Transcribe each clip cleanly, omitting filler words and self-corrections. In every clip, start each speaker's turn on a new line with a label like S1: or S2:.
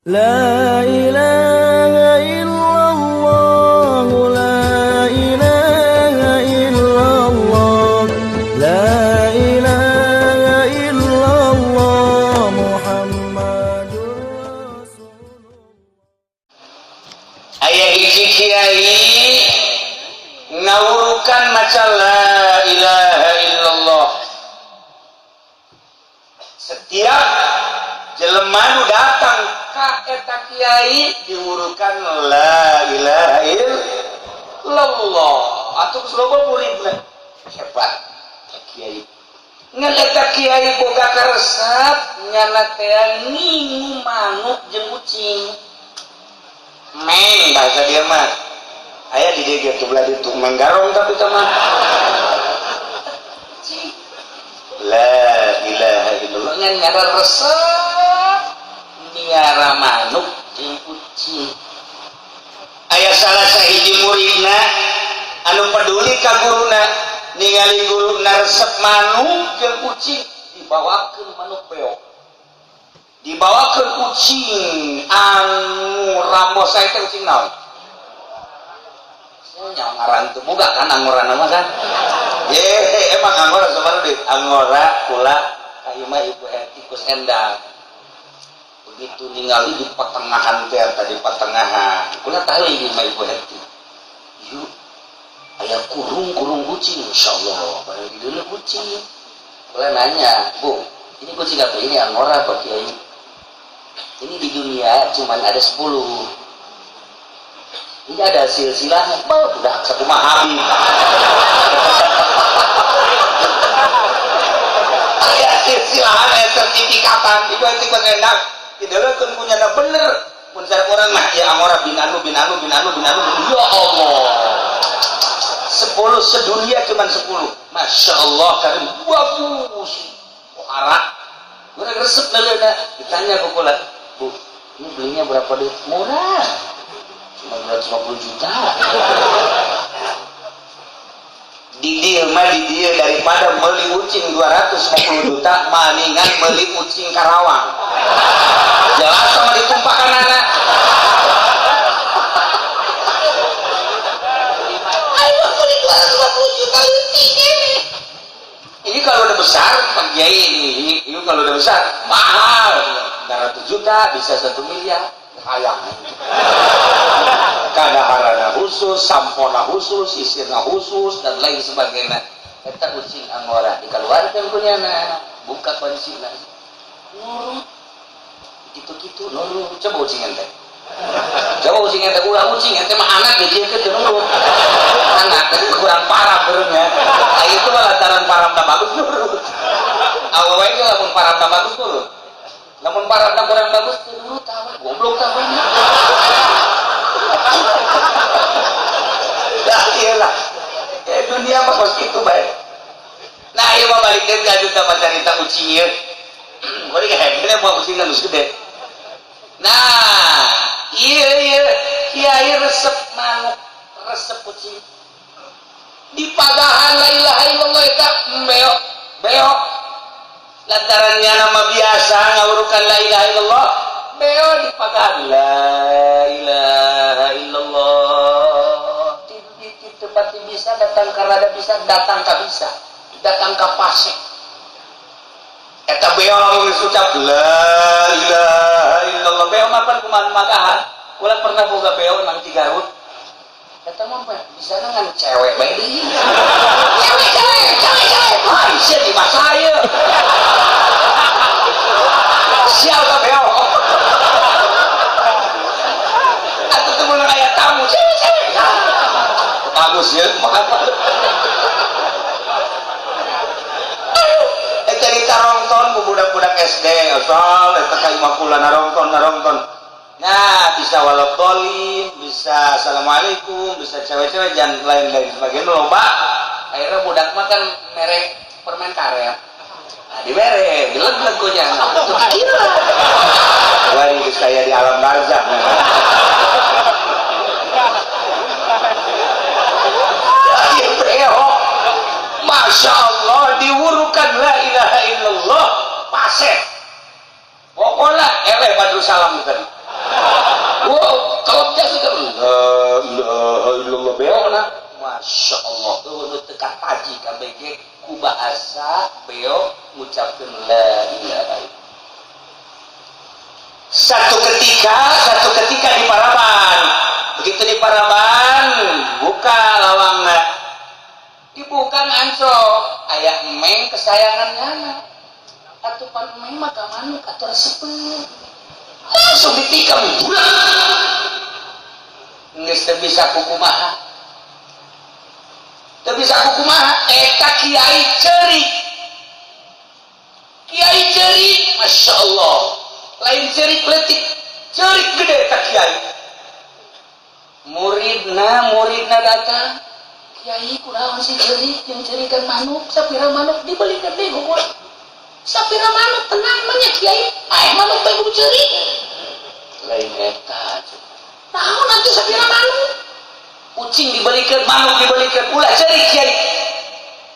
S1: La ilaha illallah, la ilaha illallah, la ilaha illallah, Muhammadur Rasulullah.
S2: Aya hiji kiai ngawurukan maca la ilaha illallah. Setiap jelema nu datang ka eta kiai diwurukan la ilaha illallah. Atuh geus loba muridna. Hebat eta kiai. Ngan eta kiai boga karesep nyana teh ngingu manuk jeung ucing. Meng bahasa dia mah. Aya di dieu ge tuh belah ditu menggarong tapi teh mah. La ilaha illallah ngan nyana resep miara manuk jeung kucing. Aya salah sahiji muridna anu peduli ka guruna, ningali guruna resep manuk jeung kucing, dibawakeun manuk beo, dibawakeun kucing anu rambosa. Teh kucing naon nya ngaran teu boga kan angora nama kan. Ye, emang angora sabaraha duit? Angora kula ka imah Ibu Heti Kus Endang. Begitu ningali di pertengahan teh, tadi pertengahan. Kula tahu di imah Ibu Heti. Yuk, aya kurung-kurung kucing, insyaallah. Barang di dulu kucing. Kula nanya, "Bu, ini kucing apa? Ini angora, Pak Kiai. Ini di dunia cuman ada 10. Ini ada silsilahnya." Bah, udah sakumaha habib. Aya silsilahan, aya sertifikatan. Ibu Heti Kus Endang. Didelekeun punya bener. Mun sareng urang mah ya angora bin anu bin anu bin anu bin anu. Ya Allah. 10 sedunia cuman 10. Masya Allah, karim bagus. Pohara. Urang resep leuleuna. Ditanya ku kula, "Bu, ini belinya berapa duit?" "Murah. Cuma 250 juta." Di dieu mah di dieu daripada beli ucing 250 juta mendingan beli ucing Karawang. Jelas sama ditumpahkan anak. Ayo beli 250 juta ucing ini. Ini kalau udah besar, Pak Kiai ini kalau udah besar mahal. 200 juta bisa 1 miliar. Hayang. Kadaharana khusus, sampona khusus, isirna khusus, dan lain sebagainya. Eta ucing angora dikeluarkan punyana, buka kuncina. Nurut. Gitu-gitu nurut. Coba ucing ente. Coba ucing ente ulah ucing ente mah anak dia ke nurut. Anak itu kurang parah berenya. Ah, itu mah lantaran paramna bagus nurut. Awewe ge lamun paramna bagus nurut. Lamun paramna kurang bagus teu nurut tawa, goblok tawa. Dah iyalah. Ya, dunia mah kos kitu bae. Nah, ieu mah balik deui ka juta carita ucing ieu. Balik hebat mah ucingna geus gede. Nah, iya iya kiai resep manuk, resep kucing. Di pagahan la ilaha illallah eta beok beok. Lantarannya nama biasa ngawurukan la ilaha illallah, beo di pagahan la ilaha illallah. Di tempat bisa datang ka rada bisa datang ka bisa datang ka pasik. Eta beo lamun geus ucap la ilaha illallah, beo mah pan kumaha magahan. Kula pernah boga beo nang Cigarut. Eta mah bisa ngan cewek bae deui. Cewek cewek cewek cewek. Wah, sia di masa ieu. Sial ka beo. Atuh teu meunang aya tamu cewek cewek. Bagus ya, kumaha. Cerita rongton ku budak-budak SD asal eta ka imah kula narongton narongton. Nah, bisa waladolin, bisa assalamualaikum, bisa cewek-cewek dan lain-lain sebagainya loba. Akhirnya budak mah kan merek permen karet. Nah, dibere, dileg-leg ku nya. Gila. Wari geus kaya di alam barzah. Masya Allah diwurukan la ilaha illallah paseh. Pokoknya eleh Badrul Salam tadi. Masya Allah eueuh teu kataji KBG ku bahasa beo ngucapkeun la ilaha illallah. Satu ketika di Paraban, begitu di Paraban buka lawangna, dibuka ngancok aya emeng kesayangannya, atuh pan emeng mah ka manuk atuh resepeun, langsung ditikam bulan geus teu bisa kukumaha, teu bisa kukumaha. Eta kiai ceurik, kiai ceurik, Masya Allah, lain ceurik leutik, ceurik gede. Eta kiai muridna, muridna datang, "Kiai, kunaon sih ceurik jeung ceurikan manuk? Sapira manuk dibelikeun deui ku kula, sapira manuk." "Tenang mah nya, kiai, paeh manuk bae kudu ceurik." "Lain eta, naon atuh? Sapira manuk, kucing dibelikeun, manuk dibelikeun, ulah ceurik, kiai.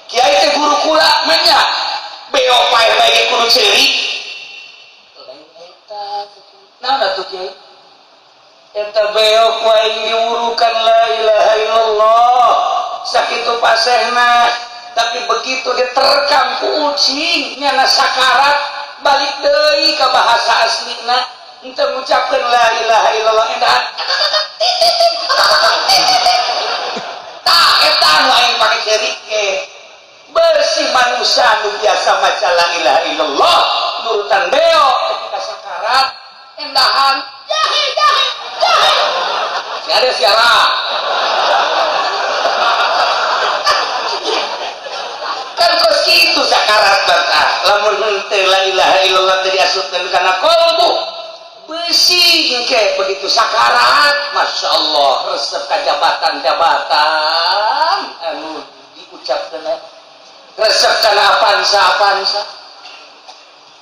S2: Kiai teh guru kula mah, beo paeh bae kudu ceurik." "Lain eta, naon atuh, kiai?" "Eta beo ku aing diwurukan la ilaha illallah sakitu pasehna, tapi begitu diterkam ku ucing, nyana sakarat, balik deui ka bahasa aslina, henteu ngucapkeun la ilaha illallah, endah tah. Eta nu aing pake ceurik ge bersih manusia nu biasa maca la ilaha illallah nurutan beo, ketika sakarat endahan jahe jahe jahe, si ada siara kan kos kitu sakarat bata. Lamun henteu la ilaha illallah teu diasupkeun kana kolbu, besi engke begitu sakarat, Masya Allah, resep ka jabatan-jabatan anu diucapkeun, resep kana apansa-apansa.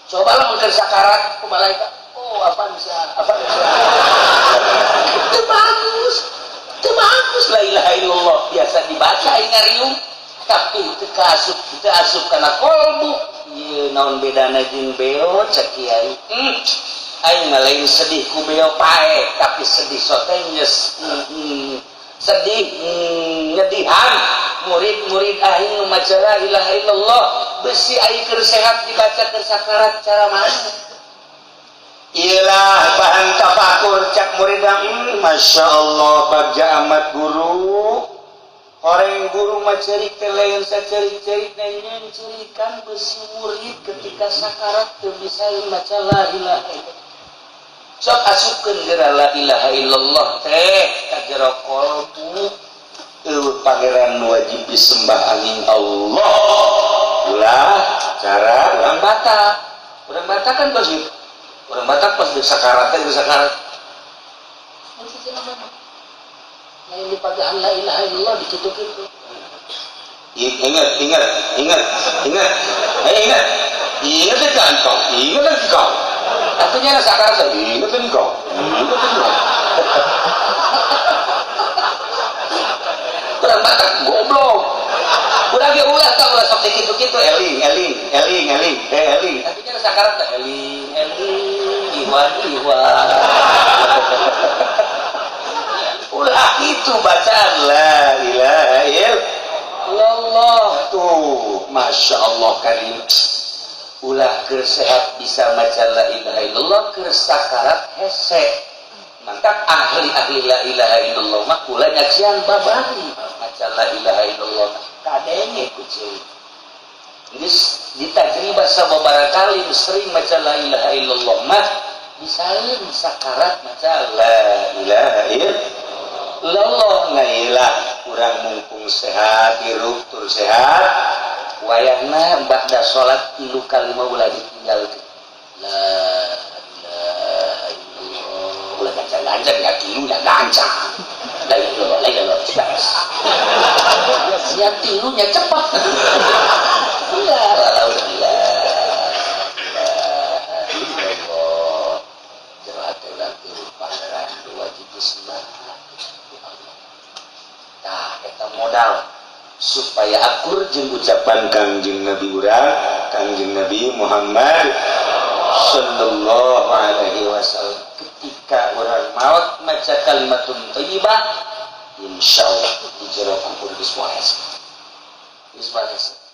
S2: Coba lah mungkin sakarat ku malaikat, oh, apansa apansa itu bagus, itu bagus. La ilaha illallah biasa dibaca ngariung, tapi teu kaasup, teu asup kana kolbu. Ieu naon bedana jeung beo?" Cek kiai. Aing mah lain sedih ku beo pae, tapi sedih sote nyes, sedih, nyedihan murid-murid aing nu maca la ilaha illallah. Besi aing keur sehat dibaca, keur sakarat cara mana?" Iyalah bahan tafakur cak murid. Masya Allah, bagja amat guru. Orang guru mah cerik teh lain sacerik-cerik, nyen cerikan besi murid ketika sakarat teu bisa maca la ilaha illallah. Sok asupkeun geura la ilaha illallah teh ka jero kolbu. Eueuh pangeran wajib disembah angin Allah. Ulah cara urang Batak. Urang Batak kan kos gitu. Urang Batak pas di sakarat teh, sakarat. Lain dipagahan la ilaha illallah dikitu-kitu. Ingat, ingat, ingat, ingat. Eh, ingat. Ingat kan kau, ingat lagi kau. Artinya sakarat, ingat lagi kau, ingat lagi kau. Urang Batak goblok. Udah ge ulah tah, ulah sok dikitu-kitu, eling, eling, eling, eling, eh eling. Artinya sakarat teh eling, eling, iwan, iwan. Ulah itu bacaan la ilaha illallah tuh, Masya Allah karim. Ulah keur sehat bisa maca la ilaha illallah, keur sakarat hese. Mantap ahli-ahli la ilaha illallah mah kula nyaksian babari maca la ilaha illallah kadenge ku ceurik. Geus ditajribah sababaraha kali, sering maca la ilaha illallah mah bisaeun sakarat maca la ilaha illallah. Ngailah urang mumpung sehat, hirup tur sehat, wayahna ba'da salat tilu kalima ulah ditinggalkeun. La ilaha illallah, ulah gancang-gancang ya, tilu nya gancang. La ilaha illallah, la ilaha illallah, beres nya, tilunya cepat. La la la illallah, jero hate urang teh pangeran wajib disembah ya Allah. Tah, eta modal supaya akur jeung ucapan Kangjeng Nabi urang, Kangjeng Nabi Muhammad sallallahu alaihi wasallam, ketika orang maut maca kalimatun thayyibah. Insya Allah di jero kubur geus moal hese, geus moal hese.